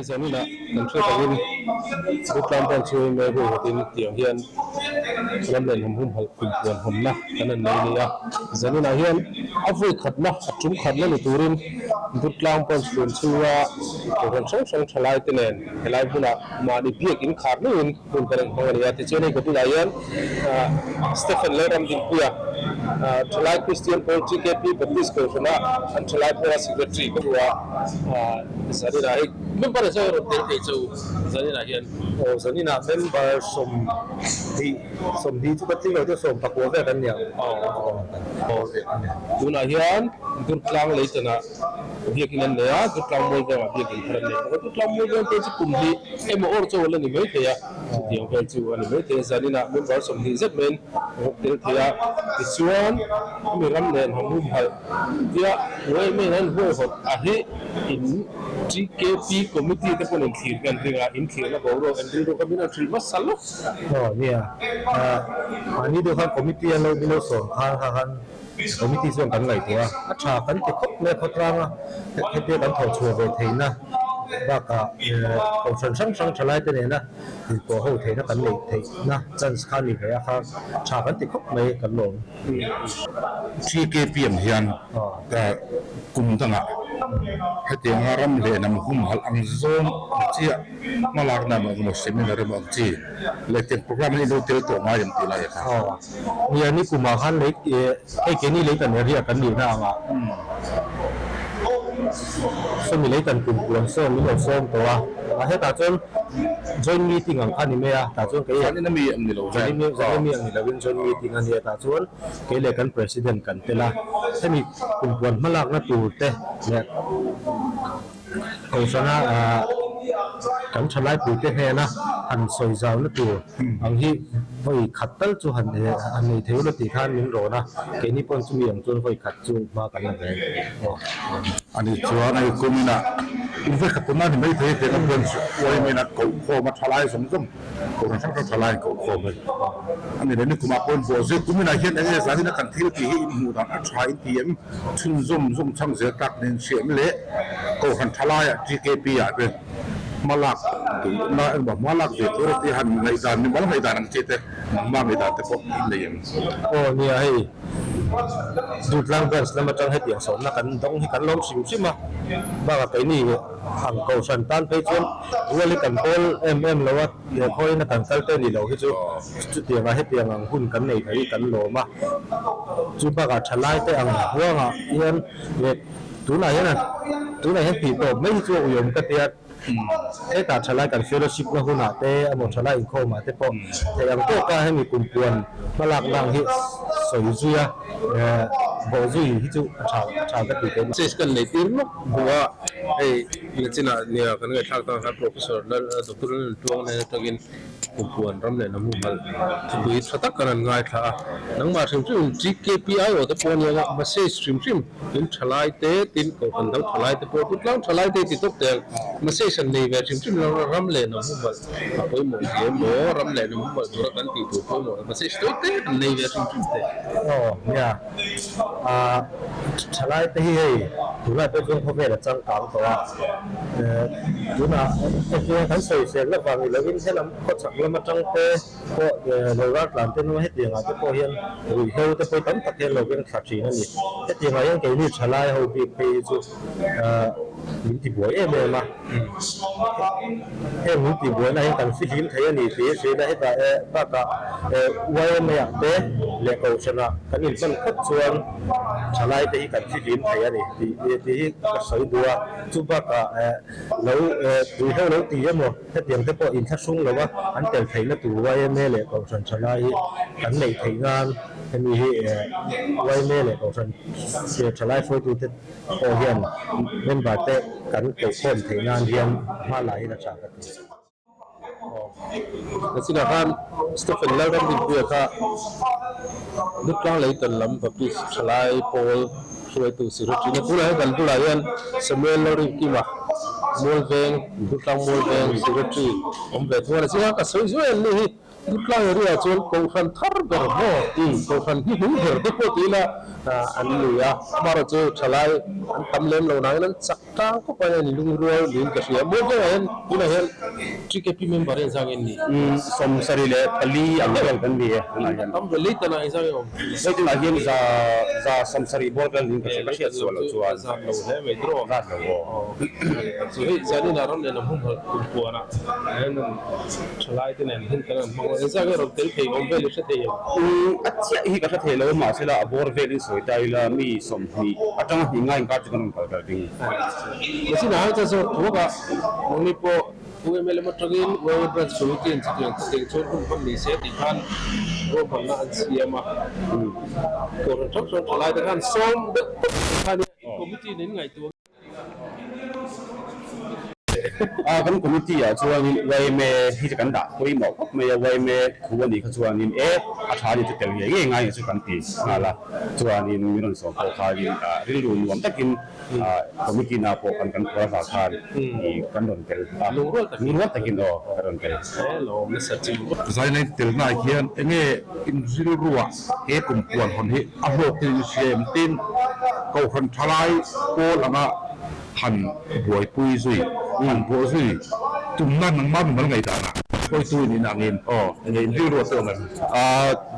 Hei zaninah kan hriat angin Butlang branch chu hei hui hatin tiang hian ram leh hnam humhalh kumpuan hawnna kan han nei a ni a. Zaninah hian a vawi khatna, a tum khatna ni turin Butlang branch hlun chhunga kohhran hrang hrang thalaite nen helai hmunah mahni biak inkhar meuhin hun kan inhmang a ni a. Tichuan hei ka bulah hian Stephen Lalramdinpuia, Thalai Kristian Pawl TKP Baptist Kohhrana an thalai pawla Secretary ka hmu a. Zaninah hei member zawk rawn tel thei chu zaninah hian. Aw zaninah member sawmhnih sawmhnih chu ka tling lo te sawmpakua vel kan nia. Aw aw tunah hian Durtlang Leitanah biakin an nei a, Durtlang Mual vengah biakin thar an nei bawk a, Durtlang Mual veng te chu kum hnih emaw awr chaw la ni mai thei a, chutiang vel chu a ni mai thei a, zaninah member 20 zet maiin rawk tel thei a, tichuan hemi ram nen han humhalh tia Wayman an huaihawt a hi in TKP committee te pawn inthlir kan ring a, inthlirna boruak en rilru kha min rawn hrilh hmasa lawk. Aw nia, mahni deuh khan committee an lo min lo sawm khan kha khan Committee chuan kan ngaihtuah a, a tha kan ti khawp mai a khawtlang a, hetia kan thawh chhuah ve theihna bakah kohhran hrang hrang thalaite nena inpawh ho theihna kan neih theihna chance kha a ni ve a kha tha kan ti khawp mai kan lawm. TKPM hian kum dangah hetianga ram leh hnam humhalh ang zawng ang chiah hmalakna emaw emaw seminar emaw ang chi leh tiang programme hi ilo tel tawh ngai em tih lai a kha. Nia ni kumah khan lei hei keini lei kan area kan nihna angah sawmi lei kan kum puan sawn min lo sawm tawh a, a hetah chuan joint meeting ang kha a ni mai a, tah chuan kei Zanin ami ang ni lo ve. Zanin ami ang ni lovin joint meeting a nia tah chuan kei leh kan president kan tel a, hemi kum puan hmalakna tur te leh Kohhrana kan thalaipui te hnena han sawi zauna tur ang hi vawi khat tal chu han han nei thei ula tih khan min rawn a, keini pawn chumi ang chuan vawi khat chu hma kan la ve aw. Ani chuan hei kuminah in vawi khat tuna ni mai thei tih kan chuan uaimina kohkhawm a thalai zawng zawng kohhran hrang hrang thalai in kohkhawm a ni. Ani leh nikumah pawhin bawhzui kuminah hian eng nge zanina kan thil tih hi inhmuh dan a tha in ti em? Chhunzawm zawm chhang zel tak nen hriam leh Kohhran tha laiah TKP ah te hma lak duhna engmah hma lak ve tur a tia han ngaihdan mimal ngaihdan ang chi te nangmah ngaihdan te pawh in nei em? Aw nia hei Durtlang Branch lam atang hetiang sawmna kan dawng hi kan lawm hrim hrim a, bakah keini ang Kohhran tan phei chuan rual hi kan pawl em em lo a, Lehkhawiin a kan kal te ni lo hi chu chutianga hetiang ang hun kan nei thei hi kan lawm a, chu bakah thalai te ang huangah hian leh tunah hian tunah hian tih tawp mai hi chu a uiawm ka tia, hetah thalai kan fellowship na hunah te emaw thalai inkhawmah te pawh theih ang tawka hemi kumpuan hmalakna ang hi sawi zui a, bawh zui hi chu a tha a tha ka ti keimah. Chase kan nei tir lawk hmu a, hei nachinah nia kan ngaihthlak tang khan Professor Lal Doctor Laltuang nen atangin Kumpuan ram leh hnam humhalh thupui tha tak kan han ngaithla a, nangmah hrim hrim GKPI aw te pawh a nia nga message hrim hrim in thalai te tin kohhran dang thalai te pawh tutlang thalai te ti tawk teh ang message han nei ve hrim hrim lo ram leh hnam humhalh a pawimawh hle maw ram leh hnam humhalh tura kan tih tur pawimawh message tawi te han nei ve hrim hrim teh. Aw nia ah thalai te hi hei tunlai pawh chuan khawvel a changkang tawh a tunah hetiang kan sawi fel na vang ni lovin helam khawchhak lam atang te pawh lo ral tlan te nung hetiang ah te pawh hian ruihhlo te pawh tam tak hian lo veng thla thin a ni. Hetiang ah hian keini thalai ho bik phei hi chu min ti buai em em a, heng min ti buaina hian kan fihlim thei a ni tih hi hriat a, hetah bakah yma ah te leh kohhran ah kan inhman phawt chuan thalai te hi kan fihlim thei a ni tih hi ka sawi duh a, chu bakah lo ruihhlo lo ti emaw hetiang te pawh inthlahrung lo a an tel theihna tur yma leh kohhran thalai hi kan neih theih nan hemi hi yma leh kohhran thalai hruaitute pawh hian member te kan kohkhawm theih nan hian hma la in a tha ka ti. Nachinah khan Stephen Lalramdinpuia kha Dutlang Leitan lam Baptist thalai pawl hruaitu Secretary na bulah hian kan bulah hian Samuel Lalrinkima Mualveng Dutlang Mualveng Secretary awm ve thung a ni. Chutiang ka sawi zuai an ni hi Dutlang area chuan Kohhran thar ber maw Kohhran hnuhnung ber te pawh ti ila. an ni a, amaherawhchu thalai an tam lem lo nangin an chak tlang khawp a, an lungrual niin ka hria. Mualvengah hian tunah hian TKP member hi engzah nge an nih? 74 ang vel kan ni e tunah hian. Tam ve lei tanah engzah nge awm? Lei tunah hian za za 70 bawr vel niin ka hria, ka hriat sual loh chuan. Zat lo hle mai draw. Zat lo aw. Chu hei zaninah ram leh lam humhalh kum puanah hian thalai te nen hian kan han hmang a, engzah nge rawn tel thei awm vel i hre thei em? A chiah hi ka hre thei lo a, mahsela a bawr velin sawi ta ila mi 20 atanga hnih ngai inkar chu kan rawn kal kal ding. Machine ah hian chuan zawt thuak a, nangni pawh UMLM atangin Uaua Branch Committee in chutiang chutiang chuan hun hman ni se tih khan ruahmanna an siam a, Kohhran hrang hrang thalai te khan sawm deuh tawp kha nia in committee in in ngaihtuah. A kan committee ah chuanin yma hi chu kan dah pawimawh khawp mai a, yma thu a nih kha chuanin e a tha ni chu tel ngei ngei ngai ang chu kan ti nghal a, chuanin min rawn sawm pawh khanin rilru nuam takin committee na pawh kan kan khuar avang khan kan rawn tel a, lungrual takin aw kan rawn tel. Zainai telnaah hian enge in rilruah he kum puan hawn hi a hlawk in hria em tin Kohhran thalai pawl anga han buaipui zui, han buah zui tumna nangmah mimal ngaihdanah hawitu in inah ngin enge in rilru a tawng em?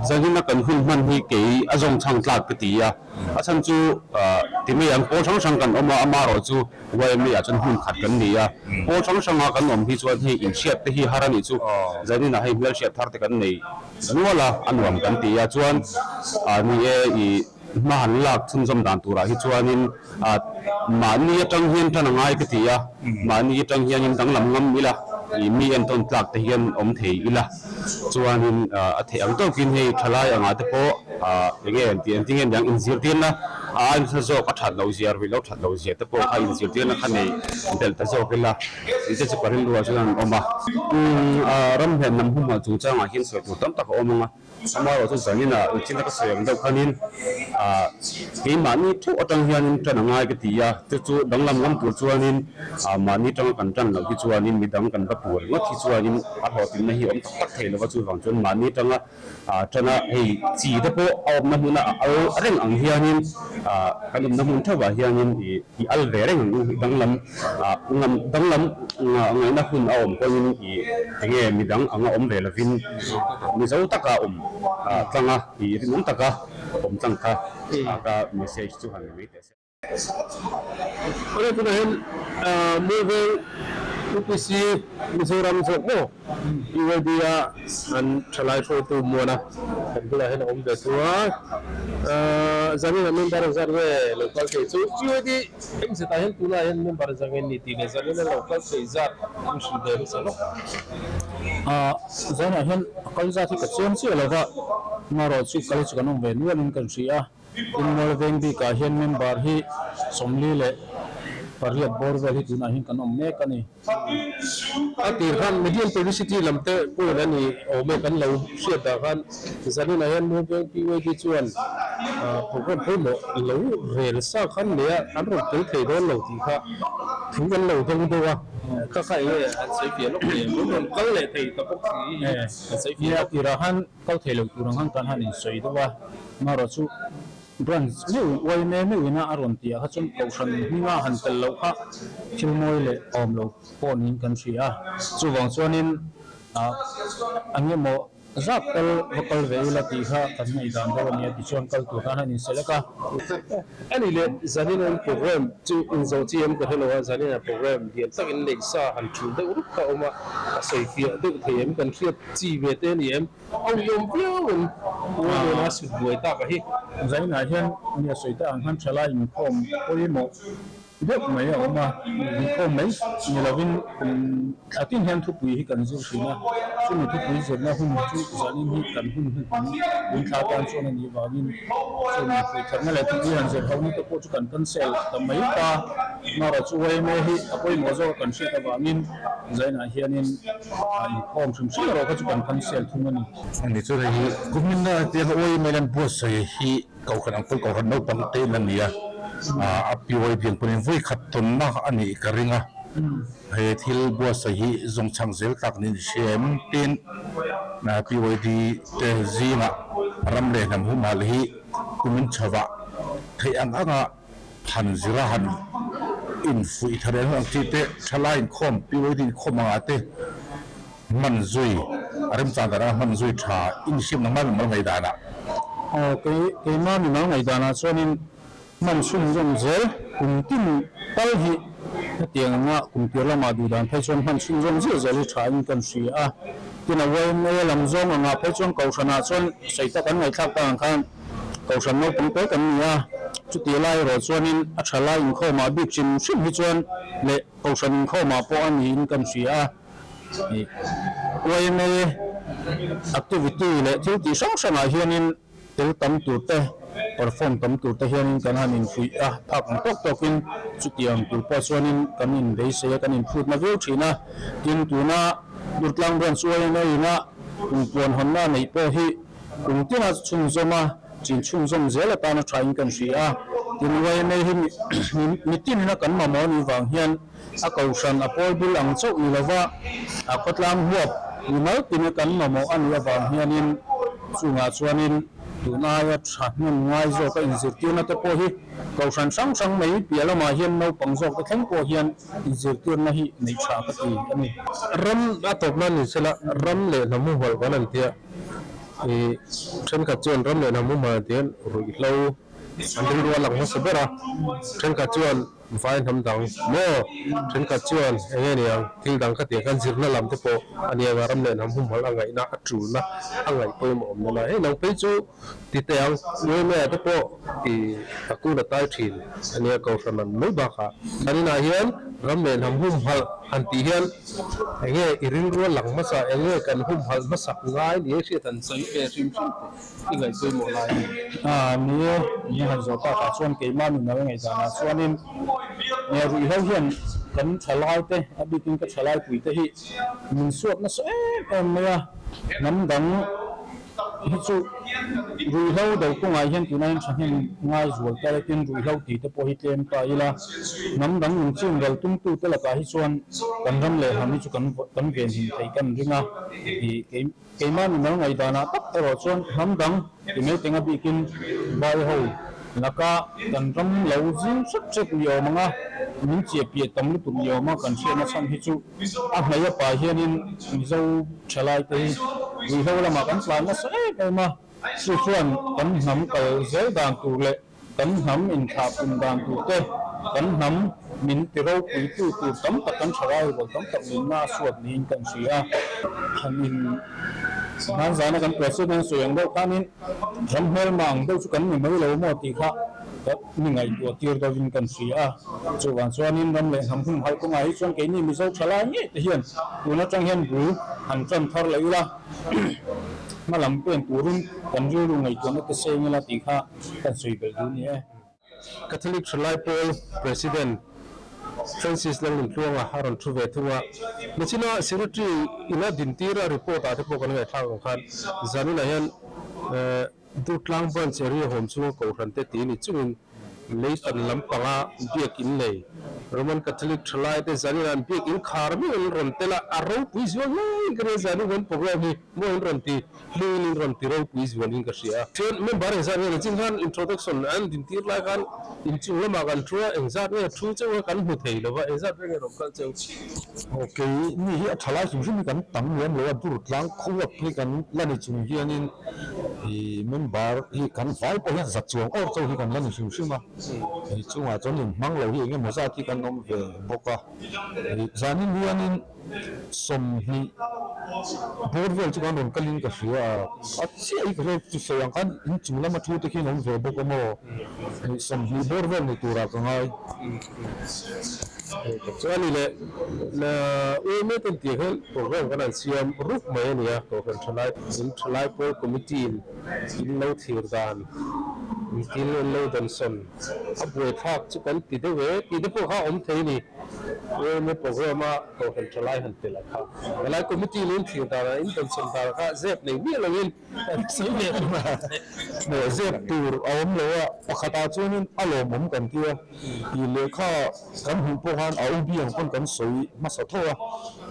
Zanina kan hun hman hi kei a zawng chhang tlak ka ti a, a chhan chu ti mai ang pawl hrang hrang kan awm a, amaherawh chu YMA ah chuan hmun khat kan ni a, pawl hrang hranga kan awm hi chuan hei inhriat te hi har a nih chu, Zanina hei hmelhriat thar te kan nei Nual a, a nuam kan ti a, chuan ni e i hma han lak chhunzawm dan turah hi chuanin mahni atang hian tan a ngai ka ti a, mahni atang hianin danglam ngam ila, i mi entawn tlak te hian awm thei ila, chuanin a theih ang tawkin hei thalai angah te pawh enge an tih engtin nge niang inzirtirna a nasa zawk a that loh zia ruih lo that loh zia te pawh kha inzirtirna kha nei belh ta zawk ila. Tih chu ka rilruah chuan an awm a. Ram hlen lam humhalh chungchangah hian sawi tur tam tak a awm ang a, amaherawh chu zaninah engtin ka sawi ang deuh khanin keimahni theuh atang hianin tan a ngai ka ti a, chu chu danglam ngam tur chuanin mahni tanga kan tan loh hi chuanin midang kan va puh ringawt hi chuanin a hlawhtlinna hi a awm tak tak thei lo va, chuvang chuan mahni tanga Tana hei chi te pawh a awmna hmuna a al reng ang hianin kan awmna hmun theuhah hianin i al ve reng ang u, danglam ngam danglam ngaihna hun a awm pawhin i enge midang anga awm ve lovin Mizo taka awm tlanga i rinawm taka awm tlang kha ka message chu han ni mai teh se. Awle tunah hian Muiveng UPC Mizoram zawk maw UAD a an thalai hruaitu Muana kan bulah hian a awm ve thung a, zanin ah member zat nge lo kal thei chu UAD eng zetah hian tunah hian member zat nge ni tih leh zanin a lo kal thei zat an hrilh ve hmasa lawk. Zaninah hian a kal zat hi ka chiang chiah lo va, amaherawh chu kal chu kan awm ve nualin kan hria a. Inmual veng bikah hian member hi 48 bawr vel hi tunah hian kan awm mek a ni. A tir khan Medium Publicity lam te pawhin a ni awm e kan lo hriat dah khan zaninah hian Mualveng PYD chuan program pawimawh lo rel sa khan nei a, an rawn tel thei dawn lo tih kha thu kan lo dawng deuh a, kha kha enge an sawi fiah lawk thei em? An rawn kal leh thei ta bawk si hi an sawi fiah lawk. A tirah khan Kal thei lo tur ang khan kan han insawi deuh a, amaherawh chu branch meuh yma meuhin a a rawn tih ah kha chuan kohhran hminga han tel loh kha thil mawi leh awm lo pawh niin kan hria a, chuvang chuanin ah eng emaw zat kal va kal ve ila tih kha kan ngaihdan deuh a nia tichuan kal tur khan han inselek a. Ani leh zanin an program chu inzawh chi em ka hre lo a, zanin ah program lian tak in neih sa han thul deuh rup kha a awm a, a sawi fiah deuh thei em kan hriat chi ve te a ni em? A uiawm viau em? Uai nena sut buai tak a hi. Zainah hian mi a sawi ta ang khan thalai inkhawm pawimawh deuh mai a awm a, inkhawm mai ni lovin kum thla tin hian thupui hi kan zir thin a, chumi thupui zirna hun chu zanin hi kan hun hnuhnung tun thla tan chuan a nih vangin chumi fuihthatna leh thupui han zir ho na te pawh chu kan cancel ta mai ta. Amaherawh chu yma hi a pawimawh zawk a kan hriat avangin zainah hianin a inkhawm hrim hrim erawh kha chu kan cancel thung a ni. Ani chuan hei hi kumin a tiang a yma hian buatsaih hi Kohhran ang pawn Kohhran naupang te in a ni a, a PYD ang pawhin vawi khat tawnna a nih ka ring a, he thil buatsaih hi zawngchhang zel tak niin i hria em? Tin, PYD te zingah ram leh hnam humhalh hi kumin chhovah. Theih ang anga han zira han infuih tha reng ang chi te, thalai inkhawm, PYD inkhawm angah te hman zui, a remchang dan anga hman zui tha in hriat nang mai mimal ngaihdanah. Aw, kei keimah mimal ngaihdanah chuanin hman chhunzawm zel kum tin tal hi hetiang anga kum piah lamah duh dan phei chuan hman chhunzawm zel zel hi tha in kan hria a. Tin a YMA lam zawng angah phei chuan Kohhranah chuan sawi tak an ngaihthlak tak ang khan Kohhran naupang te kan ni a, chutih lai erawh chuanin a tha lai inkhawmah bik hrim hrim hi chuan leh Kohhran inkhawmah pawh a niin kan hria a. Yma activity leh thil tih hrang hrangah hianin tel tam tur te, perform tam tur te hianin kan han infuih a, phak ang tawk tawkin chutiang tur pawh chuanin kan inbeisei a, kan inphutna viau thin a. Tin, tuna Durtlang Branch yma ina kumpuan hawnna neih pawh hi Kum tina chhunzawm a, chin chhunzawm zel atana thain kan hria a, tin yma hi mitinna kan mamawh anih vang hian a kohhran a pawl bil ang chauh ni lova a khawtlang huap mimal tina kan mamawh anih avang hianin chungah chuanin tun aia tha hnem ngai zawka inzirtirna te pawh hi kohhran hrang hrang mai piah lamah hian naupang zawk te thleng pawh hian inzirtirna hi neih tha ka ti a ni. Ram a tawp nan ni sela ram leh hnam huhmalh kan an tia. Ih thenkhat chuan ram leh hnam humhal tian ruihhlo an rilru a lang hmasa ber a, thenkhat chuan vai hnam dang maw, thenkhat chuan eng nge niang thil dang kha tiang khan zirna lam te pawh a ni ang a, ram leh hnam humhal a ngaihna a tulna a ngaih pawimawh awm nana hei nang phei chu ti teh ang Nuaimea te pawh ih a kut a tai thin a nia Kohhran an mai bakah an inah hian ram leh hnam humhal han tih hian Eng nge i rilru a lang hmasa, eng nge kan humhalh hmasak ngai ni hriat an sawi ve hrim hrim te i ngaihpawimawh lai a ni. A ni e, ni han zawh takah chuan keimah nunal ngaihdanah chuanin nge ruihhlo hian kan thalai te, a bikin ka thalai pui te hi min suat nasa em em mai a, hnam dang hi chu ruihhlo do kawngah hian tunah hian thahnem ngai zual ta lekin ruihhlo tih te pawh hi tlem ta ila, hnam dang min chim ral tumtute lakah hi chuan kan ram leh hnam hi chu kan kan venhim thei kan ring a, ih kei keimah mimal ngaihdanah tak erawh chuan hnam dang ti mai tenga bikin vai ho laka kan ram lo zing hrep hrep ni awm anga min chiah piah tam lutuk ni awma kan hriatna chhan hi chu A hmei a pa hianin Mizo thalaite hi ruihhlo lamah kan tlan nasa em em a, chu chuan kan hnam kal zel dan tur leh kan hnam inthlahpun dan tur te, kan hnam min ti ropuitu tur tam tak kan thalai rual tam tak nunna a suat niin kan hria a. Han in hman zana kan President sawi ang deuh khanin ram hmelma ang deuh chu kan ni mai lo maw tih kha Mi ngaihtuah tir deuhin kan hria a, chuvang chuanin ram leh hnam humhalh kawngah hi chuan keini Mizo thalai ngei te hian tun atang hian bul han tan thar leh ila, hma lam pen turin kan rilru ngaihtuahna te seng ila tih kha kan sawi belh duh ni e. Catholic Thalai Pawl President Francis Lalnuntluanga a rawn thu ve thung a, nichina Secretary ina dintir a report ah te pawh kan ngaihthlak ang khan zaninah hian Durtlang Branch area hawm chunga Kohhran te ti ni chungin Leitan lampanga biakin nei Roman Catholic thalai te zanin an biakin khar meuhin rawn tel a, a ropui zual hle ka ria zanin kan program hi maw in rawn ti hluin in rawn ti ropui zualin ka hria a. Chuan member engzat nge ni chin khan introduction an dintir lai khan inchung lamah kan thu a, engzat nge thu cheu a kan hmu thei lova engzat nge rawn kal cheu. Ok, mi hi a tha lai hrim hrim hi kan tam lem lo a, Durtlang khuap hi kan la ni chung hianin ih member hi kan vai pawh hian zat chuang awr chauh hi kan la ni hrim hrim a, ih chungah chuan inhmang lo hi eng emaw zat hi kan awm ve bawk a, ih zanin hianin 20 bawr vel chu kan rawn kalin ka hria a, a chiah hi ka hria chu sawi ang khan inchung lama thu te khian awm ve bawk a maw, ih 20 bawr vel ni turah ka ngai. Chuan i leh na UMA ten tih hian program kan han siam rup mai a ni a, Kohhran Thalai in Thalai Pawl Committee in in lo thlir dan, in thil an lo dansawn a buaithlak chu kan ti deuh e tih te pawh kha a awm thei a ni. UMA program a Kohhran Thalai han tel a kha Thalai Committee in in thlir dan a in dansawn dan kha zep nei miah loin Hmeh zep tur a awm lo a, pakhatah chuanin a lawmawm kan ti a, tih lehkha kan hmuh pawh khan a OB ang pawn kan sawi hmasa tho a,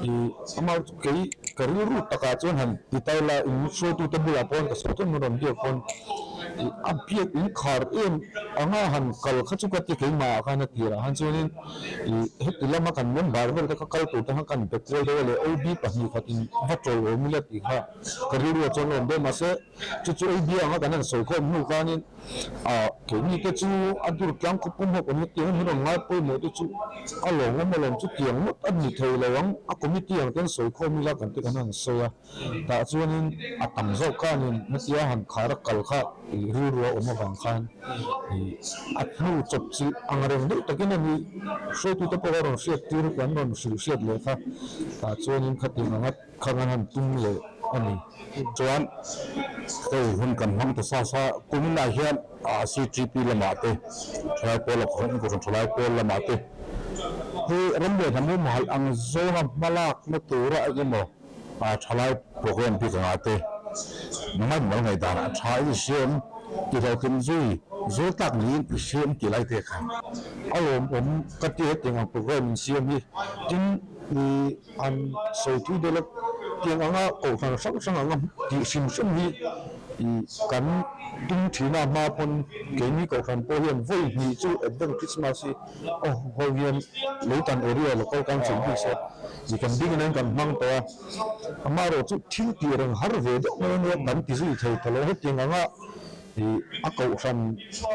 ih amah chu kei ka rilru takah chuan han ti ta ila in hruaitute bulah pawn ka sawi tawp min rawn biak pawn. A biak in khar em anga han kal kha chu ka ti keimah ah khan a tirah khan chuanin ih heti lama kan member vel te kha kal tur te khan kan be kual deuh a leh OB pahnih khat in va tawlawm ila tih kha ka rilru ah chuan a awm deuh mahse chu chu OB anga kan han sawi khawm hnu khanin ah keini te chu a dur tlang khawp pawm ho kan la tiang a min rawn ngai pawimawh te chu a lawngawm alawm chu tiang ngawt a ni thei lo ang a committee ang te an sawi khawm ila kan ti kan han sawi a. Tah chuanin a tam zawk khanin hetia han khar a kal kha ih rilru a awm avang khan ih a hnu chawp chilh ang reng deuh takin a ni. Hruaitute pawh a rawn hriat tir an rawn hrilh hriat leh kha tah chuanin khatiang anga khang an han tum leh a ni. Chuan hei hun kan hmang ta sa sa kuminah hian CTP lamah te thalai pawl a khawih kohhran thalai pawl lamah te hei ramriah hnam humhalh ang zawnga hmalakna tura engemaw A thalai program bik anga te nangmah in mal ngaihdan a tha i siam ti hlawhtlin zui zul tak niin i siam tih lai te kha. A lawmawm ka ti hetiang ang program in siam hi tin i an sawi thui deuh la tiang anga kohhran hrang hrang anga tih hrim hrim hi i kan tum thin a hma pawn keini kohhran pawh hian vawi hnih chu Advent Christmas hi Aw ho hian Leitan area local council bik se ih kan ding in kan hmang tawh a, amaherawh chu thil tih reng har ve deuh mai ania kan ti zui thei ta lo hetiang anga ih a kohhran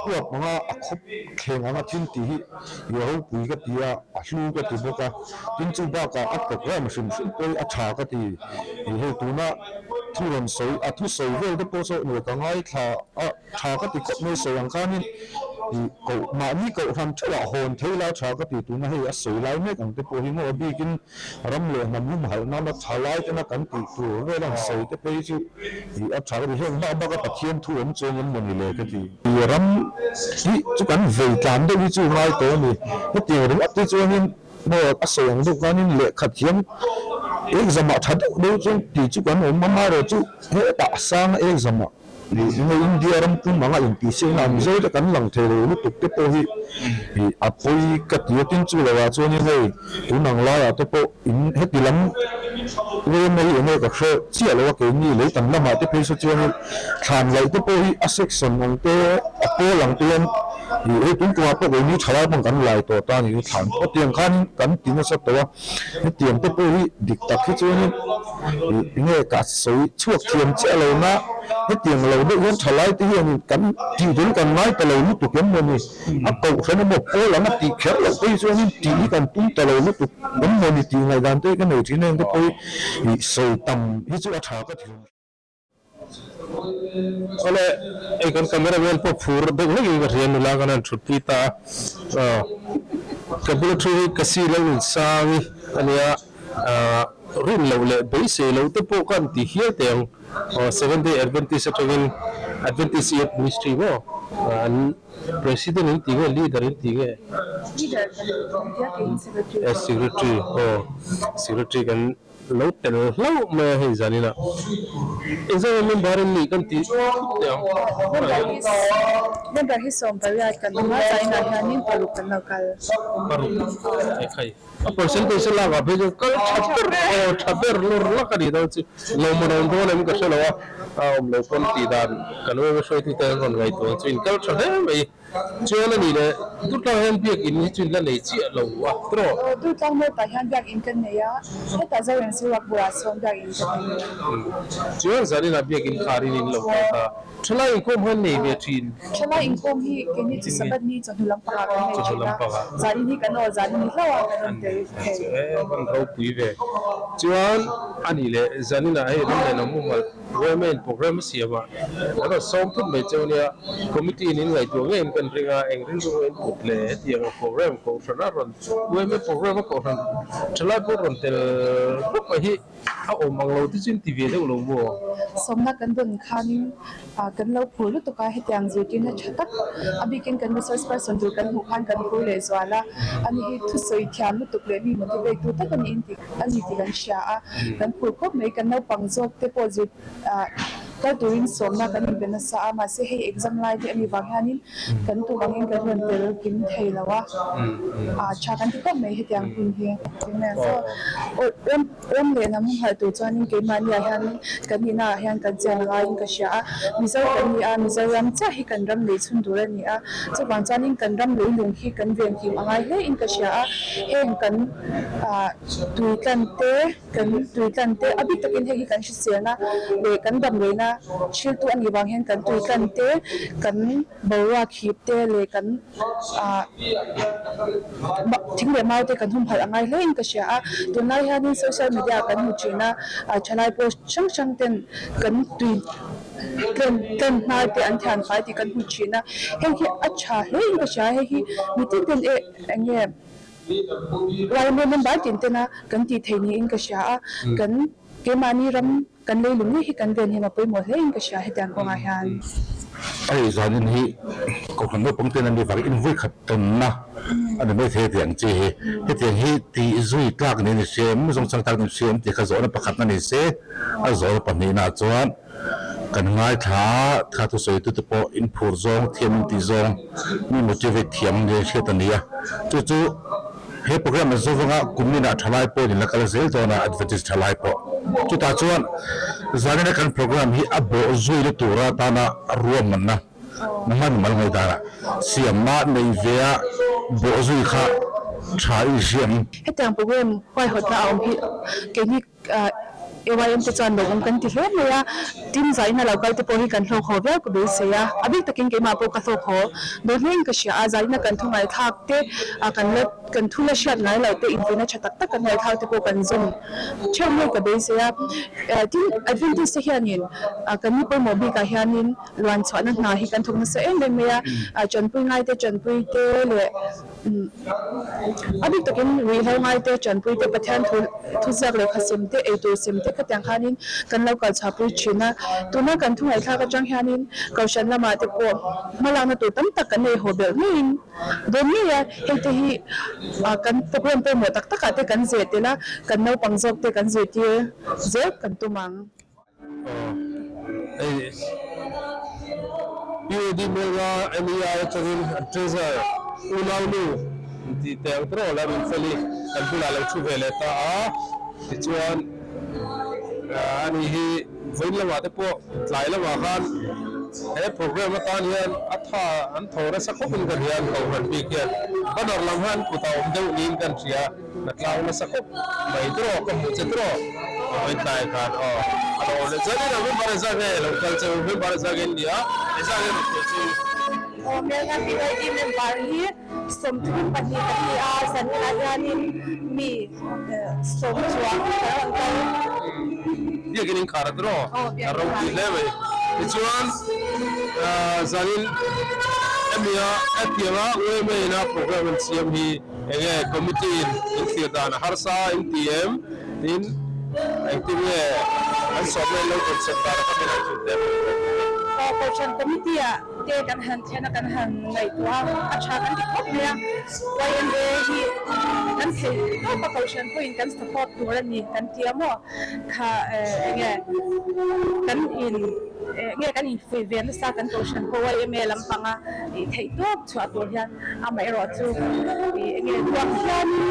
huap anga a khawp thleng anga thil tih hi ih a ropui ka ti a, a hlu ka ti bawk a, tin chu bakah a program hrim hrim pawh hi a tha ka ti ih hei tuna thu rawn sawi a thu sawi vel te pawh saw nia ka ngaithla a. Tha ka ti khawp mai sawi ang khanin ih koh mahni kohhran theuhah hawn thei lai tha ka ti tuna hei a sawi lai mek ang te pawh hi maw a bikin ram leh hnam humhalh nana tha lai tena kan tih tur vel ang sawi te phei chu ih a tha ka ti heng bak baka Pathian thu awm chuang em mawni le ka ti. Ih ram hi chu kan vei tlan deuh hi chu ngai tawh a ni hetiang ringawt te chuanin maw a sawi ang deuh khanin lehkha thiam exam ah tha deuh deuh chuan tih chu kan awm amaherawh chu hetah a sang a exam ah Enge India ram pum anga intihsiakna ah Mizo te kan lang thei lo lutuk te pawh hi ih a pawi ka ti a, tin chu lo ah chuanin hei tun ang laiah te pawh in heti lam rem hi enge ka hre chiah lo a keini lei tam lamah te phei saw chuanin thlan laih te pawh hi a section ang te a pawl ang te hian ih hei tun kumah pawh keini thalai pawh kan lai tawh ta a ni thlan pawh tiang khanin kan ti nasa tawh a hetiang te pawh hi dik tak hi chuanin ih enge ka sawi chhuak thiam chiah lo na hetiang lo deuh hian thalai te hianin kan tih dul kan ngai ta lo lutuk em maw ni a kohhran emaw pawl anga tih kher loh phei chuanin tih hi kan tum ta lo lutuk em maw ni tih ngaihdan te ka nei thin a engte pawh hi ih sawi tam hi chu a tha ka ti. Awle hei kan camera man pawh phur deuh hlek in ka hria nula kan han thut pui ta a ka bula thu hi ka si lo insang hi a nia ah rin loh leh beisei loh te pawh khan ti hial teh ang aw Seventh Day Adventist atangin Adventist Youth Ministry maw an President in ti nge leader in ti nge Leader kan ti a keiin secretary secretary aw secretary kan Lo tel hlauh mai a hei zanin ah engzah nge member in nih kan tih thut teh ang. Member hi member hi 18 kan awm a zainah hianin paruk kan lo kal. Paruk ekhai a percentage a lak ah phei chuan kal tha ber aw tha ber lawr lak a nih dawn chu lo mawn awm dawn em ka hre lo a a awm lo pawn tih dan kan awm a hruaitute an rawn ngaihtuah ang chu in kal tha hle mai. Chuan a nih leh Durtlang hian biakinn hi chu in la nei chiah lo a tiraw? Aw, Durtlang North ah hian biakinn kan nei a, hetah Zoren Siruak bulah sawn biakinn kan nei a. Chuan zaninah biakinn kharin in lo kal ta. Thalai inkhawm han nei ve thin. Thalai inkhawm hi keini chu Sabbath ni chawhnu lampangah kan nei thin a, zanin hi kan aw zanin ni hlauh a kan rawn tel thei. E van ropui ve. Chuan a nih leh zaninah hei ram leh lam mumal Women program a siam a, an rawn sawm thut mai cheu nia, committee in in ngaihtuah ngei in kan ring a, eng rilru in put leh hetiang a program kohhran a rawn women program a kohhran thalai pawh rawn tel bawk a hi a awm ang lo te chu in ti ve deuh lo maw? Sawmna kan dawn khanin kan lo phur lutuk a, hetiang zirtirna tha tak a bikin kan resource person tur kan hmuh khan kan phur leh zual a, ani hi thusawi thiam lutuk leh mi motivate tu tak a ni in tih. A ni tih kan hria a, kan phur khawp mai. Kan naupang zawk te pawh zir ah Kal turin sawmna kan inpe nasa a, mahse hei exam lai te a nih vang hianin kan tum angin kan rawn tel kim thei lo a, tha kan ti khawp mai hetiang hun hi. Ram ram leh hnam humhalh tur chuanin keimahni ah hianin kan nihna ah hian kan chian a ngaiin ka hria a, Mizo kan ni a, Mizoram chiah hi kan ram lei chhun tur a ni a, chuvang chuanin kan ram leilung hi kan venhim a ngai hle in ka hria a, heng kan tui tlan te. Kan tuitlan te a bik takin hei hi kan hriselna leh kan damdawiina thiltu a nih vang hian kan tuitlan te, kan boruak hip te leh kan ah thing leh mau te kan humhalh a ngai hle in ka hria a. Tunlai hianin social media ah kan hmu thin a, ah thalai post hrang hrang ten kan tui tlen tlen hnar te an thian fai tih kan hmu thin a, hei hi a tha hle in ka hria a, hei hi mitin ten e eng nge Railway member tin tena kan tih theih niin ka hria a, kan keimahni ram kan leilung ngei hi kan ven hian a pawimawh hle in ka hria hetiang kawngah hian. Hei zanin hi Kohhran naupang ten an ni vang in vawikhat tawnna a ni mai thei hetiang chi hi. Hetiang hi tih zui tlak niin i hria em, zawngchang tlak niin i hria em tih kha zawhna pakhatna ni se, a zawhna pahnihna chuan Kan ngaithla a, thla thusawitute pawh inphur zawng, thiam intih zawng, mi motivate thiam nia hriat a ni a. Chu chu he program a zawng anga kum inah thalai pawhin in la kal zel dawn a, Adventist thalai pawh. Chutah chuan zanina kan program hi a bawh zui na tura tana ruahmanna hman mal ngaihdanah siamna nei ve a bawh zui kha tha i hriam. Hetiang program huaihawtna a awm hi keini AYM te chuan lawmawm kan ti hle mai a, tin zaina lo kal te pawh hi kan hlawk haw viau ka beisei a, a bik takin keimah pawh ka hlawk haw dawn hlein ka hria a, zaina kan thu ngaihthlak te kan la kan thu la hriat ngai loh te invuina tha tak tak kan ngaihthlak te pawh kan zawm theuh ngei ka beisei a, tin Adventist te hianin kan ni pawimawh bikah hianin luan chhuahna hna hi kan thawk nasa em em mai a, tanpui ngai te tanpui te leh. A bik takin ruihhlo ngai te, tanpui te, Pathian thu thuziak lehkha sem te, eitur sem te khatiang khanin kan lo kal chhuahpui thin a. Tuna kan thu ngaihthlak atang hianin Kohhran lamah te pawh hmalakna tur tam tak kan nei haw belh ngeiin dawn ngei a. Hei te hi kan program pawimawh tak takah te kan zeh tel a, kan naupang zawk te kan zirtir zel kan tum ang. Hei PAD Melga MEI atangin an treasurer unaunu intih teh ang tawh la min fel i kan bulah lo thu ve leh ta a, tichuan ani hi vawiin lamah te pawh tlai lamah khan he program atan hian a tha an tho nasa khawp in ka hria an kohhran bik hian banner lam hian kut a awm deuh niin kan hria. Ka tlang nasa khawp mai tawh ka hmuh che tawh a hawi tlai khan aw a lo awm leh chuan in member zak nge lo kal che u member zak in nia zak nge rawn kal che u. Aw Melna BYD member hi 32 kan ni a zanah hianin mi sawm chuang kan rawn kal. Biakin in khar a tawh a ropui hle mai tichuan zanin hemi a hetianga UMA ina program an siam hi Enge committee in in thlir dan a harsa in ti em? Tin, engtin nge an sawmna in lo tawn dan a khamin an chhun teh? Aw, Kohhran committee ah te kan han thlen a, kan han ngaihtuah a, a tha kan ti khawp mai a. YMA hi kan thei tawp a, Kohhran pawhin kan support tur a ni kan ti a maw? Kha enge kan in nge kan infuih ve nasa kan Kohhran pawh YMA lampanga theih tawp chhuah tur hian. Amaherawh chu ih enge tuang hianin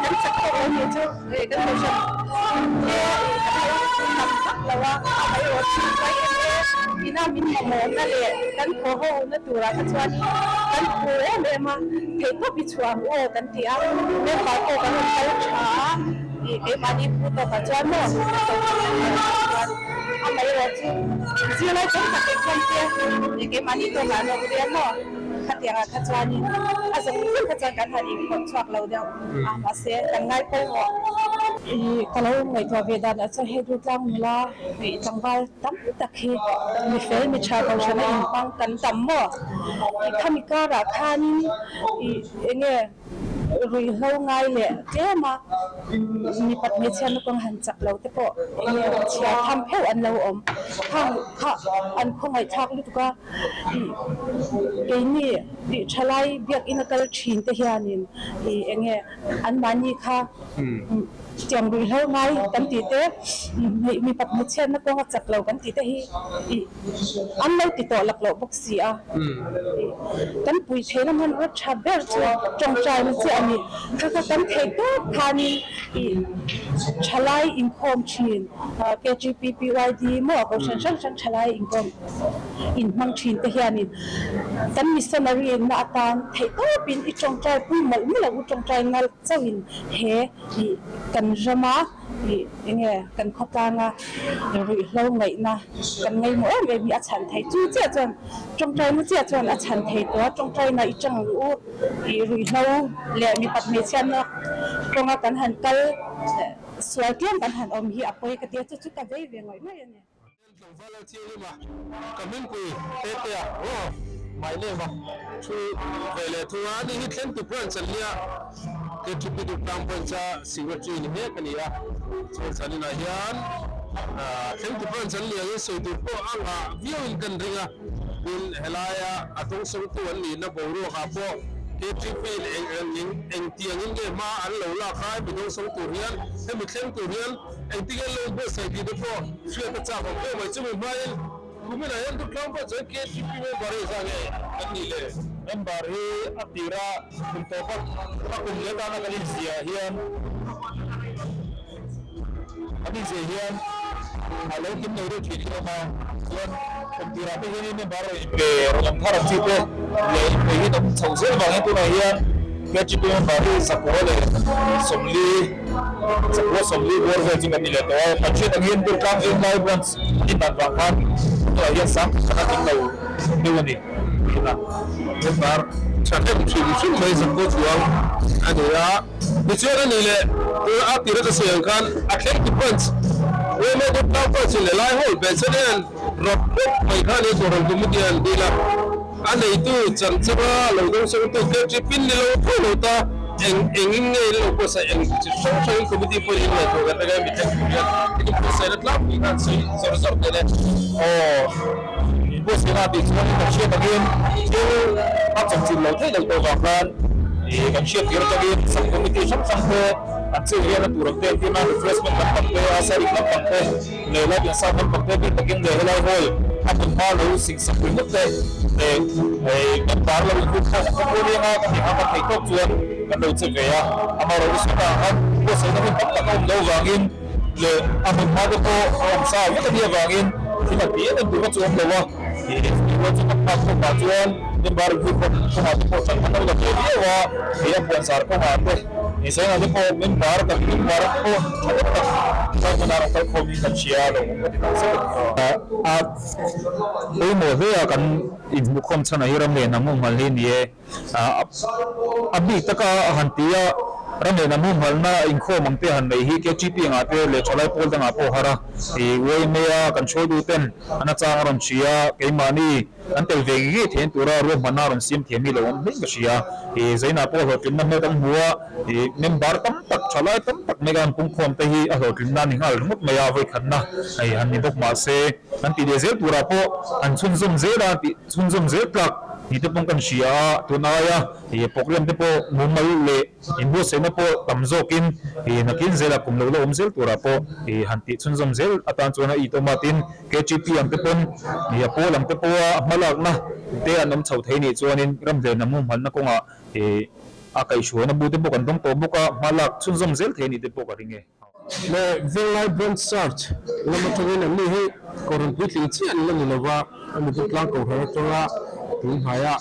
kan chak tawh lo nih chu ih kan kohhran te ih kan lo tam vak lo a, amaherawh chu YMA ina min mamawhna leh kan thaw ho na turah kha chuanin kan phur em em a, theihtawp i chhuah ang aw kan ti a, member pawh kan rawn kal tha a, ih keimahni phu tawkah chuan maw kan kohhran member ah chuan amaherawh chu zirlai tam tak exam te ih keimahni tawkah an awm ve a maw. Khatiangah kha chuanin a zawng zawng kha chuan kan han inkhawm chhuak lo deuh a, mahse kan ngai pawimawh. Ih ka lo ngaihtuah ve dan ah chuan hei Durtlang nula ih tlangval tam tak hi mi fel mi tha kohhrana inhmang kan tam maw? Ih khami karah khanin ih eng nge? Ruihhlo ngai leh tlem a, mipat hmeichhia naupang han chak lo te pawh eng nge chhiar tham pheuh an lo awm. Khang kha an khawngaihthlak lutuk a, ih keini tih tha lai biakinn a kal thin te hianin ih eng nge anmahni kha tiang ruihhlo ngai kan tih te, mipat hmeichhiatna kawnga chak lo kan tih te hi ih an lo ti tawh lak loh bawk si a. Kan pui theihna hmanrua tha ber chu tawngtaina chiah a ni. Kha kha kan theih tawp khanin ih thalai inkhawm thin KGPPYD maw kohhran hrang hrang thalai inkhawm inhmang thin te hianin kan missionary na atan theih tawpin i tawngtai pui mawlh mawlh ang u tawngtai ngal chauhin he ih kan rama Ih, enge kan khawtlanga ruihhlo ngaihna kan ngaihmawh em em hi a chhan thei. Chu chiah chuan tawngtaina chiah chuan a chhan thei tawh a, tawngtaina i chang ang u. Ih, ruihhlo leh mipat hmeichhiatna kawnga kan han kal sual tlem kan han awm hi a pawi ka ti a, chu chu ka vei ve ngawih ngawih a ni. Tlangval a chiang a, ka hmingpui Tetea aw my name a thu ve leh thung a, ani hi Thlengtu branch an nia, KTP Duhtlang branch a secretary ni mek a ni a, chuan zaninah hian Thlengtu branch an nia in sawi tur pawh a ngah viau in kan ring a, tin helaia a dawngsawngtu an nihna boruak ah pawh KTP in eng eng engtiang in nge hma an lo lak a, hemi dawngsawng tur hian hemi thleng tur hian Engtin nge lo buatsaih tih te pawh hriat a chak awm viau mai. Chumi hmain kuminah hian Durtlang pawh chuan KTP member hi zah nge kan nih le? Member hi a tira kum tawpa a kum leh atana kan inziah hian kan inziah hian a lo kim lo deuh thin hi a awm a, chuan kum tirah te hianin member rawn inpe rawn awm thar ang chi te leh inpe hi an awm chhoh zel vangin tunah hian KTP member hi zakua leh 40 Chakua 40 bawr vel chu kan ni leh tawh a, kan hriat ang hian Durtlang Venglai Branch an indan vang khan tunah hian sang khat a tling lo deuh a ni thin a. Member tha hnem hrim hrim mai zakua chuang a ni a, tichuan a ni leh tuna a tira ka sawi ang khan a thleng tu branch Yma Durtlang Branch in leh lai hawl ve chuan hian rawp rawp mai khan he tur rawn committee an dil a. A neitu chanchanga lo dawngsawngtu KTP ni lo tho lo ta eng engin nge in lo buatsaih eng chi hrang hrangin committee pawhin in ngaihtuah kan reng a mi thleng tur hian heti buatsaihna tlangpui khan sawi zawr zawr teh le. Aw, in buatsaihna tih chuan kan hriat angin thil a chawmchilh lo theih lo tawh vang khan ih kan hriat tir atangin sub committee hrang hrang te an cheu hian a tur ang te entir nan refreshment lampang te a saree lampang te Leh lai pian sang lampang te bik takin leh helai hall a hmun hma lo sing sak ringawt te leh hei kan bar lo inhut khawm ang kha pawh nia kan inhak a theih tawk chuan kan lo che ve a, amaherawhchu sawi ang khan buatsaihna hun tam tak a awm loh vangin leh a hmun hma te pawh a awm sa vek a nih avangin thil a ti em em tur kha chu awm lo a, ih rual chu kan phak khawpah chuan member inhut khawm kawngah te pawh ṭan kan lo la ve viau a, hei a puanzar kawngah te. Mizoram te pawh member kan member pawh tha deuh tak helai hmuna rawn kal khawm hi kan hria lo ka ti tak zet a ni aw. A pawimawh hle a kan inhmuhkhawm chhan ah hi ram leh hnam humhalh hi ni e. A bik taka a han ti a, ram leh hnam humhalhna inkhawm ang te han neih hi KTP angah te leh thalai pawl dangah pawh har a, yma a kan hruaitu ten an achang a rawn hria keimahni Kan tel ve ngei ngei thein tura ruahmanna a rawn siam thiam hi lo awm hlein ka hria. Ih, Zainah pawh hlawhtlinna hmel kan hmu a, ih, member tam tak, thalai tam tak mai kan pungkhawm te hi a hlawhtlinna a ni nghal ringawt mai a, vawikhatna hei han ni bawk mah se, kan tih leh zel turah pawh an chhunzawm zel a, tih chhunzawm zel tlak ni te pawh kan hria a, tun aia ih program te pawh mumal leh Inbuatsaihna pawh tam zawkin ih nakin zela kum lo la awm zel turah pawh ih han tih chhunzawm zel atan chuan a itawm a, tin KTP ang te pawn ih a pawl ang te pawha hmalakna te an awm chho thei nih chuanin ramhlen a muhmalna kawngah ih a kaihhruaina bu te pawh kan dawng tawh bawk a, hmalak chhunzawm zel thei nih te pawh ka ring e. Leh Venglai Branch Church lam atangin an ni hi Kohhran puitling chiah an la ni lova, a mizo tlang Kohhran atanga tun hnaia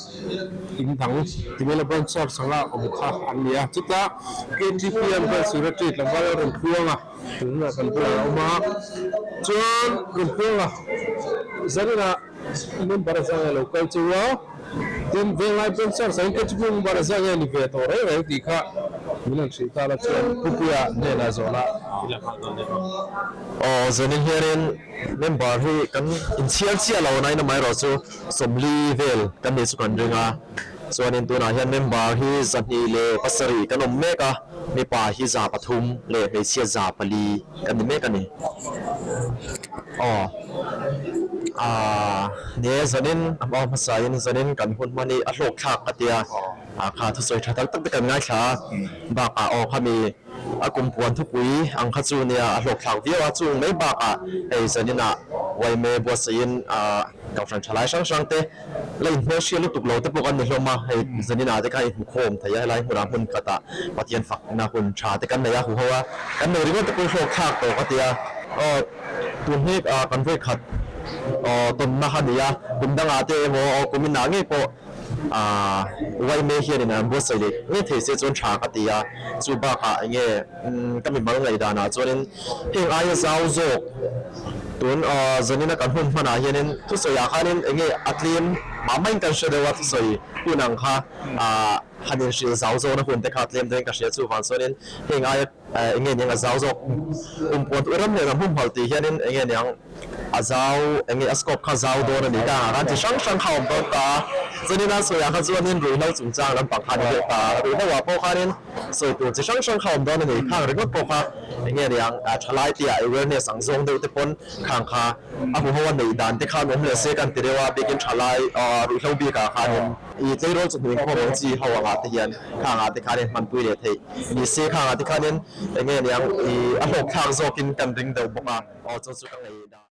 in dang Timela Branch Church anga awm kha an ni a. Chutah KTPM Branch Secretary tlangval Remtluanga tun hunah kan bulah a awm a, chuan Remtluanga zaninah member a zang a lo kal cheu a, tin Venglai Branch Church ah hian KTP member a zang nge ni ve tawh reng reng tih kha min han hrilh ta la chuan Pupuia hnenah zawhna i la nghah dawn nia. Aw zanin hianin member hi kan inchhiar chiah lo nain amaherawhchu 40 vel kan nih chu kan ring a. Chuanin tunah hian member hi 207 kan awm mek a, mipa hi 300 leh hmeichhia 400 kan ni mek a ni. Aw aaa ni e zanin a hma hmasain zanin kan hun hman hi a hlawk thlak ka tia a kha thusawi tha tak tak te kan ngaithla a bakah aw khami a kum puan thupui ang kha chu nia a hlawk thlak viau a chung mai bakah hei zaninah Uaime buatsaihin aaa Kohhran tha lai hrang hrang te la inhmel hriat lutuk lo te pawh kan ni hlawm a, hei zaninah te khan inhmukhawm thei a, helai hmunah hmun khatah Pathian fakna hun tha te kan nei a, huho a, kan nei ringawt te pawh hlawk thlak tawh ka ti a, aw tun hi kan vawi khat aw tawnna kha a ni a, kum dangah te emaw aw kum inah ngei pawh aah Uaime hianin an buatsaih leh ngei thei se chuan tha ka ti a, chu bakah eng nge ka mimal ngaihdanah chuanin heng aia zau zawk Tun zanina kan hun hmanah hianin thusawiah khanin eng nge a tlem mah maiin kan hre deuh a, thusawi hun ang kha han inhrilh zau zawkna hun te kha a tlem deuhin ka hria. Chuvang chuanin heng aia eng nge niang a zau zawk kum puan ur ram leh ram humhalh tih hianin eng nge niang a zau eng nge a scope kha zau dawn a ni ka ang a, chi hrang hrang kha a awm dawn ta a. Chuanin a sawiah kha chuanin ruihhlo chungchang lampang kha a ni deuh ta a, ruihhloah pawh khanin sawi tur chi hrang hrang kha a awm dawn a ni. Khang ringawt pawh kha eng nge niang thalai tia awareness ang zawng deuh te pawn khang kha a huho a neih dan te khan awm leh se kan ti deuh a, biakin thalai ruihhlo bikah khanin i tleirawl chawhnu inkhawm ang chi ho angah te hian khangah te khanin hmanpui leh theih ni se khangah te khanin eng nge niang i a hlawkthlak zawkin kan ring deuh bawk a, aw chu chu ka ngaih dan.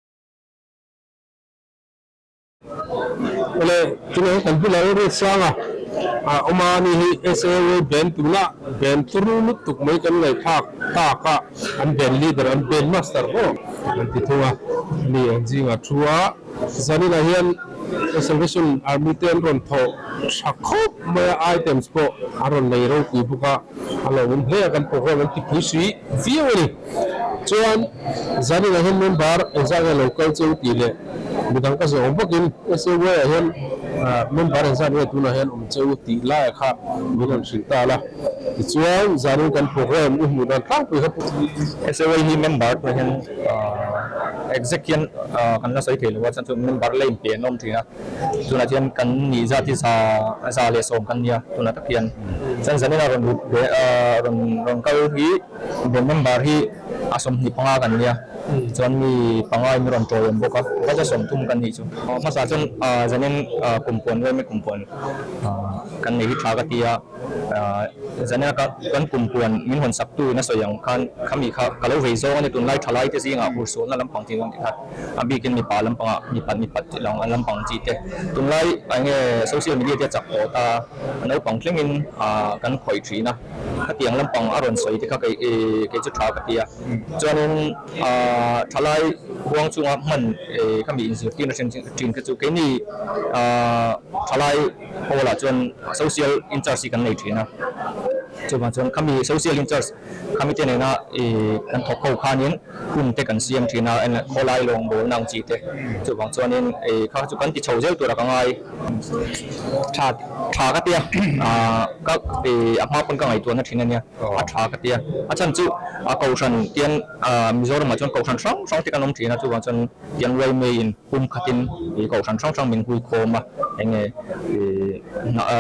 Awle, tunah hian kan bulah hian Red Sanga a awm a, ani hi SAA band tuna band turu lutuk mai kan ngaihthlak tak a, an band leader, an band master pawh an ti thung a, ani an zingah thu a, zaninah hian Salvation Army te an rawn thawh tha khawp mai a, items pawh an rawn nei ropui bawk a, a lo awm hle a, kan program an tipui sui viau a ni. Chuan zaninah hian member engzah nge lo kal cheu tih leh midang ka zawh awm bawkin SAY ah hian member engzah nge tunah hian awm cheu tih laiah kha min rawn hrilh ta la. Tichuan zanin kan program i hmuh dan tlangpui kha SAY hi member tunah hian exact hian kan la sawi thei lo a, chuan chu member la inpe an awm thin a. Tunah chuan kan nih zat hi 110 kan nia tunah tak hian. Chuan zanin a rawn lut ve rawn rawn kal hi band member hi a 25 kan nia. Chuan mi panga in rawn tawi awm bawk a, kha chu 30 kan nih chu. Hmasa chuan zanin kumpuan vem i kumpuan kan nei hi tha ka ti a. Zanina ka kan kumpuan min hawn sak tu in a sawi ang khan khami kha ka lo vei zawng a ni tunlai thalai te zingah hursualna lampang tih dawn tih kha. A bikin mipa lampangah mipat mipat tih lang an lampang chi te tunlai eng nge social media te a chak tawh ta naupang thlengin ah kan khawih thin a khatiang lampang a rawn sawi te kha kei ih kei chu tha ka ti a chuanin ah thalai huang chunga hman ih khami inzirtirna then thin kha chu keini ah thalai hall ah chuan social in charge hi kan nei thin a chuvang chuan khami social in charge khami te nena ih kan thawk ho khanin. Hun te kan siam thin a, eng khawlai lawng bawlna ang chi te chuvang chuanin ei kha chu kan ti chho zel tur a ka ngai. Tha tha ka tia ah ka ei a hma pawn ka ngaihtuahna thin a nia a tha ka tia a chhan chu a kohhran tian ah Mizoramah chuan kohhran hrang hrang te kan awm thin a chuvang chuan tian Uaimei in pum khatin ih kohhran hrang hrang min hui khawm a eng nge ih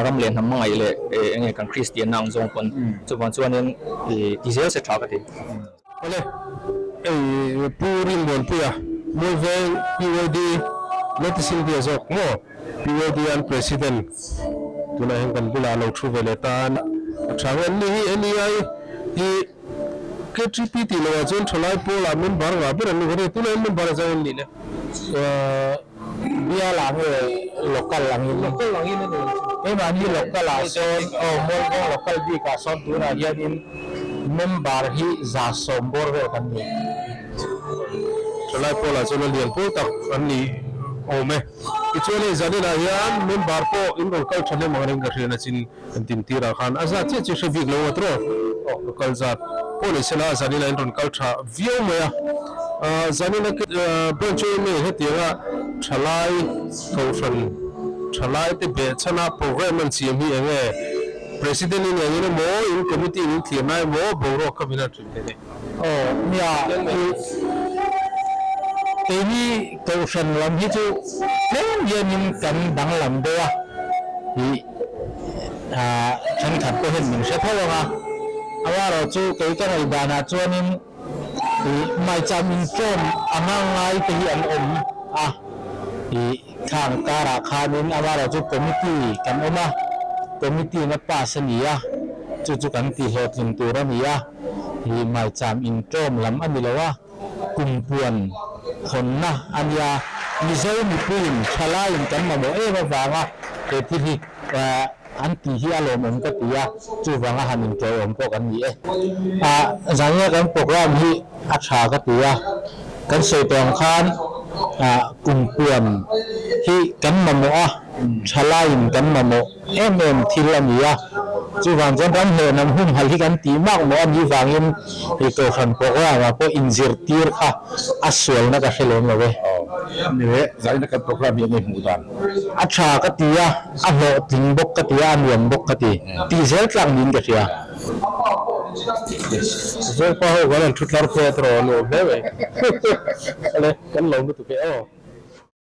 ram leh hnam hmangaih leh eng nge kan Kristianna ang zawng pawn chuvang chuanin ih ti zel se tha ka ti. Awle, hei Pu Rinmuanpuia, Mualveng PYD Notice India zawk maw? PYD an President tunah hian kan bulah a lo thu ve leh ta a, a tha nge an ni hi NEI hi KTP tih loh ah chuan thalai pawlah member ngah ber an ni ka ring a, tunah hian member a zau an nih le. Bial ah nge local angin? Local angin a ni ang chu. Keimahni local ah sawn aw Mualveng local bik ah sawn tunah hianin member hi 110 bawr vel kan ni. Thalai pawlah chuan a lian pawl tak an ni awm e. Tichuan hei zaninah hian member pawh in rawn kal tha hle mang reng ka hriat a chin kan tin tirah khan a zat chiah chu hre bik lo ngawt rawh. Aw kal zat pawh ni sela zaninah in rawn kal tha viau mai a. Zanina branch yma hetianga thalai kohhran thalai te behchhana program an siam hi eng nge President in engin emaw in committee in in thlir na emaw boruak kha min han hrilh thei nei. Aw nia keini kohhran lam hi chu tlem hianin kan danglam deuh a ih. Thenkhat pawh hian min hre tho ang a, amaherawhchu kei ka ngaihdanah chuanin ih maicham inṭawm anga ngai te hi an awm a, ih khang karah khanin amaherawhchu committee kan awm a, committee in a pass a ni a, chu chu kan tihhlawhtling tur a ni a, ih maicham inṭawm lam a ni lo a. Kumpuan hawnna a nia, Mizo mipuiin thalaiin kan mamawh em avanga he thil hi an tih hi a lawmawm ka ti a, chuvanga han inṭawiawm pawh kan ni e. Zania kan program hi a tha ka ti a, kan sawi tawh ang khan kumpuan hi kan mamawh a, thalaiin kan mamawh em em thil a ni a, chuvang chuan ram hleh nam humhalh hi kan tih mak mawh a nih vangin hei Kohhran program ah pawh inzirtir kha a sualna ka hre lem lo e. Ni le, zaina kan program hi enge hmuh dan? A tha ka ti a, a hlawhtling bawk ka ti a, a nuam bawk ka ti. Tih zel tlak niin ka hria. Zirpa ho kan han thu tlar phei a tiraw nuam hle mai. Ale, kan lo lutuk e aw.